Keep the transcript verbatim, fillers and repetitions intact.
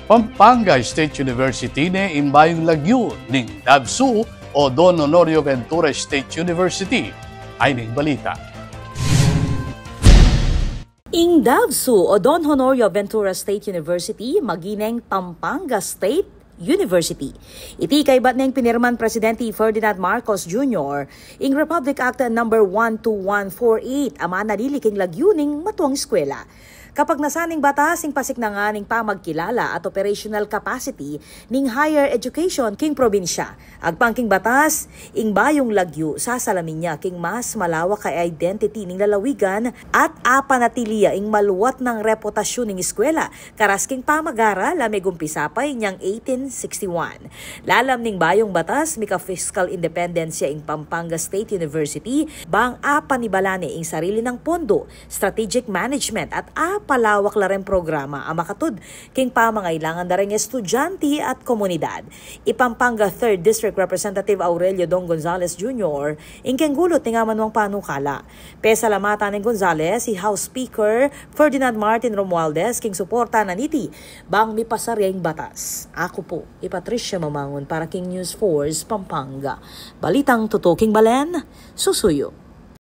Pampanga State University ne ing bayung lagyu ning DAVSU o Don Honorio Ventura State University. Ayni ing balita. Ing DAVSU o Don Honorio Ventura State University, maging Pampanga State University. Iti kaybat neng pinirman Presidente Ferdinand Marcos Junior ing Republic Act number one two one four eight, a manalili king lagyu ning matuang eskwela. Kapag nasa ning batas ing pasiknangan ning pamagkilala at operational capacity ning higher education king probinsya. Agpang king batas, ing bayung lagyu sasalamin ya king mas malawak a identity ning lalawigan at apanatili ya ing maluat nang reputasyun ning eskwela karas king pamag-aral a megumpisa pa inyang eighteen sixty-one. Lalam ning bayung batas, mika fiscal independence ya ing Pampanga State University bang apanibala ne ing sarili nang pondo, strategic management at apalawak la ring programa a makatud king pamangailangan da ring estudyante at komunidad. I Pampanga Third District Representative Aurelio Dong Gonzales Junior ing kenggulut ning amanuang panukala. Pesalamatan neng Gonzales i House Speaker Ferdinand Martin Romualdez king suporta na niti bang mipasa ring batas. Aku pu i Patricia Mamangun para king News Force Pampanga. Balitang tutuking balen, susuyu.